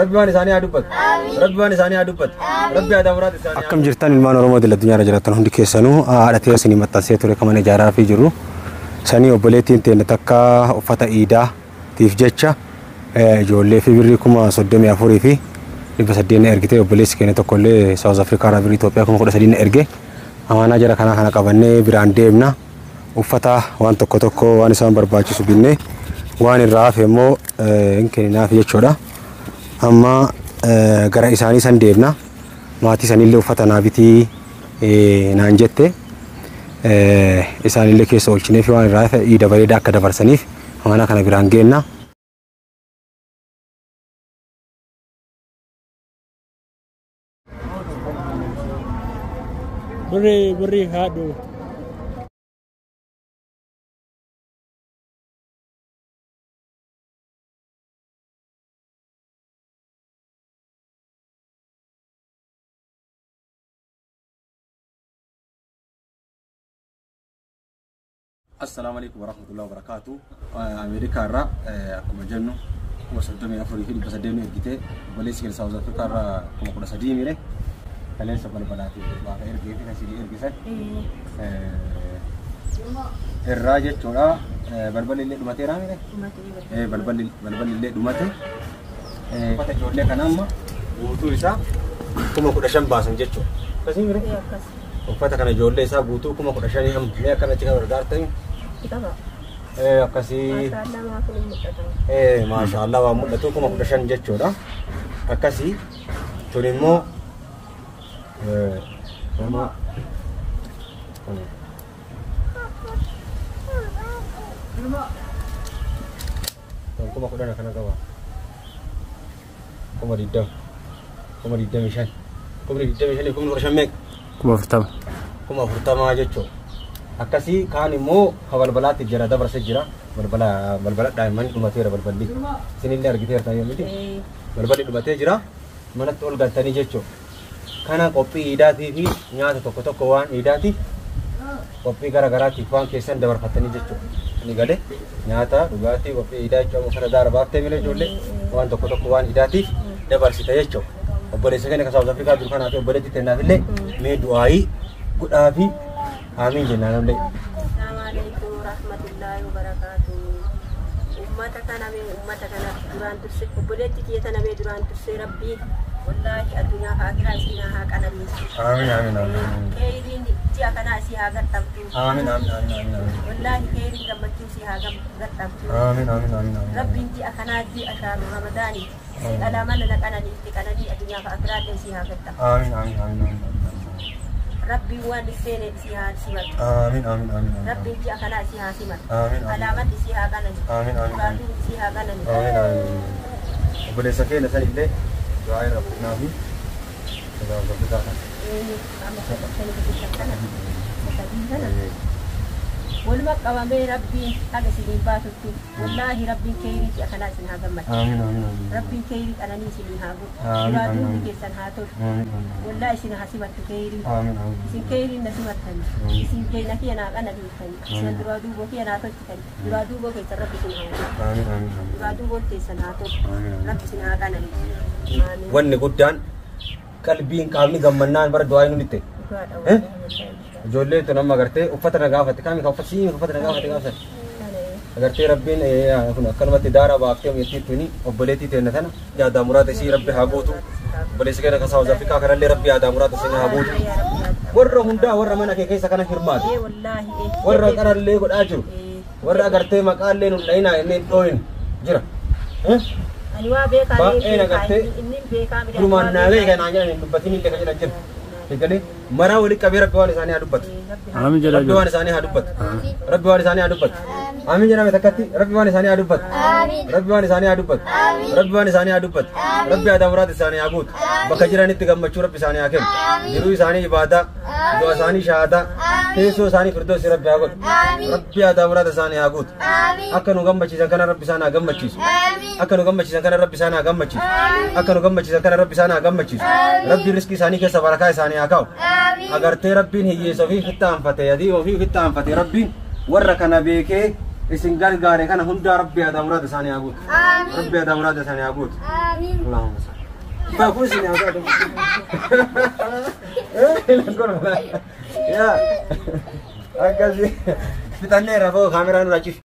Rabbi waan isaanii haa dubbatu. Rabbi waan isaanii haa dubbatu. Rabbi aadaa muraata isaanii. Akkam jirtan ilmaan Oromoo idil addunyaarra jiraatan hundi keessanuu haadha ta'ee isinii maxxansee ture kan mana ijaaraa fi jiru. Sanii obboleettiin teenya takka uffata iidaatiif jecha ijoollee fi birrii 34,800 na ergite obboleessi keenya tokkollee Saawuz Afrikaa irraa birrii Itoophiyaa 13,000 na erge. Amaanaa jara kanaa kana qabannee biraan deemna. Uffata waan tokko tokko waan isaan barbaachisu binnee waan irraa hafe immoo hin kenninaaf jechuudha. Amma gara isaanii san deemna. Maatii sanillee uffata naa bitii naan jette. Isaanillee keessa oolchinee fi waan irraa hafe iida bareedaa akka dabarsaniif amaanaa kana biraan geenna. Birrii birrii haadhu. Assalaamu alaikum warahmatullahi wabarakatuh. Ameerikaa irraa akkuma jennu 34,800 nu ergite obboleessi keenya Saawuz Afrikaa irraa 13,000 mire kaleessa balbalaa fi waaqa ergee fi kasii ergisan irraa jechuudha. Balballi illee dhumateera mire? Balballi illee dhumate. Uffata ijoollee kana amma guutuu isaa 15,000 baasan jechuudha. Akkasii mire? Uffata kana ijoollee isaa guutuu 15,000 amma mee akkanatti kan gargaartanii? Akkasii. Maashaallah waan mul'atu 15,000 jechuudha. Akkasii tun immoo 10,000 kana qaba. 20,000, 25,000, 25,000, 15,000 meeqa? 40,000. 40,000 jechuudha. Akkasii kaan immoo ka balbalaatti jira dabarse jira. Balbala balbala daa'imman dhumateera balballi. Isinillee argiteerta yoo miti. Balballi dhumatee jira. Manatti ol galtanii jechuudha. Kana qophii iidaatii fi nyaata tokko tokko waan iidaatiif qophii gara garaatiif waan keessan dabarfattanii jechuudha. Inni galee nyaata dhugaatii qophii iidaa jechuudha uffata daara baaftee mila ijoollee waan tokko tokko waan iidaatiif dabarsita jechuudha. Obboleessa keenya kan Saawuz Afrikaa jiru kanaa fi obboleettii teennaaf illee mee du'aayii godhaa fi aamiin jennaan illee. Assalamu alaikum warahmatullahi wabarakatuh. Ummata kana mee ummata kana duraan dursee obboleetti kiyya tana mee duraan dursee rabbii wallaahi addunyaa fi akiraa isii haa qananiisu. Aamiin aamiin aamiin. Keeyriin ji'a kanaa isii haa gaxxamtu. Aamiin aamiin aamiin aamiin. Wallaahi keeyriin gammachuu isii haa gaxxamtu. Aamiin aamiin aamiin aamiin. Rabbiin ji'a kanaa ji'a shaaru ramadaanii si dhala mana na qananiifti qananii addunyaa fi akiraa illee isii haa gaxxamtu. Aamiin aamiin aamiin aamiin. Rabbiin waan seene isii haa simatu. Aamiin aamiin aamiin aamiin. Rabbiin ji'a kanaa isii haa simatu. Aamiin aamiin. Alaaman isii haa qananiisu. Aamiin aamiin. Duraatuu isii haa qananiisu. Aamiin aamiin. Obboleessa keenya san illee du'aa irra fuudhnaa fi Saawuz Afrikaa kana. Waluma qabamee rabbiin haga isiniin baasutti wallaahi rabbiin keeyrii ji'a kanaa isin haa gammachiisu. Aamiin aamiin aamiin. Rabbiin keeyrii qananii isinii haa godhu. Amiin, Duraa amiin, duubni amiin. keessan haa tolu. Aamiin aamiin. Wallaahi isin haa simattu keeyrii. Aamiin aamiin. Isin keeyriin na simattani. Isin keeyna kiyya naa qananiiftani. Isin duraa duuboo kiyya naa tolchitani. Duraa duuboo keessan rabbi isin haa godhu. Aamiin aamiin aamiin. Duraa duuboon teessan haa tolu. Amiin, amiin. Rabbi isin haa qananiisu. Amiin. Wanni guddaan qalbiin qaamni gammannaan bara du'aa inni nutti. Dhugaadha Eh? wallaahi wallaahi. Ijoollee tun amma agartee uffata na gaafatte kaami kan uffata sii uffata na gaafatte gaafsan. Agartee rabbiin kun akkanumatti daara baaftee mi'eettii tuni obboleettii teenna tana yaadaa muraata isii rabbi haa guutu. Obboleessi keenya kan Saawuz Afrikaa kanallee rabbi yaadaa muraata isii haa guutu. Warra hundaa warra mana kee keessa kana hirmaate. Ee wallaahi ee. Warra qarallee godhaa jiru. Ee. Warra agartee maqaallee nun dhayinaa inni hin dhooyin jira. Ani waa beekaa Baay'ee inni agartee inni beekaa midhaan Durumaan naalee kanaan jedhan hin dubbatin illee kan jedhan jira. Egalee maraa walitti qabee rabbi waan isaanii haa dubbatu. Amiin jedhaa Rabbi jiru. waan isaanii haa dubbatu. Rabbi waan isaanii haa dubbatu. Amiin jedhame takkatti rabbi waan isaanii haa dubbatu. Rabbi waan isaanii haa dubbatu. Rabbi waan isaanii haa dubbatu. Rabbi aadaa muraata isaanii haa guutu. Bakka jiranitti gammachuu rabbi isaanii haa kennu. Jiruu isaanii ibaadaa, du'a isaanii shahaadaa, teessoo isaanii firdoosi rabbi haa godhu. Rabbi aadaa muraata isaanii haa guutu. Akka nu gammachiisan kana rabbi isaan haa gammachiisu. Akka nu gammachiisan kana rabbi isaan haa gammachiisu. Akka nu gammachiisan kana rabbi isaan haa gammachiisu. Rabbi riskii isaanii keessa barakaa isaanii haa kaa'u. Agartee rabbiin hiyyeessa ofii ofitti aanfate, yadii ofii ofitti aanfate rabbiin warra kana beekee Isin gargaare kana hundaa Rabbi aadaa muraada isaanii haa guutu. Rabbi aadaa muraada isaanii haa guutu. Allahumma salli. Baakuu isin haa guutu. Yaa akkasii fixanneera boo kaameraa nurraa cifi.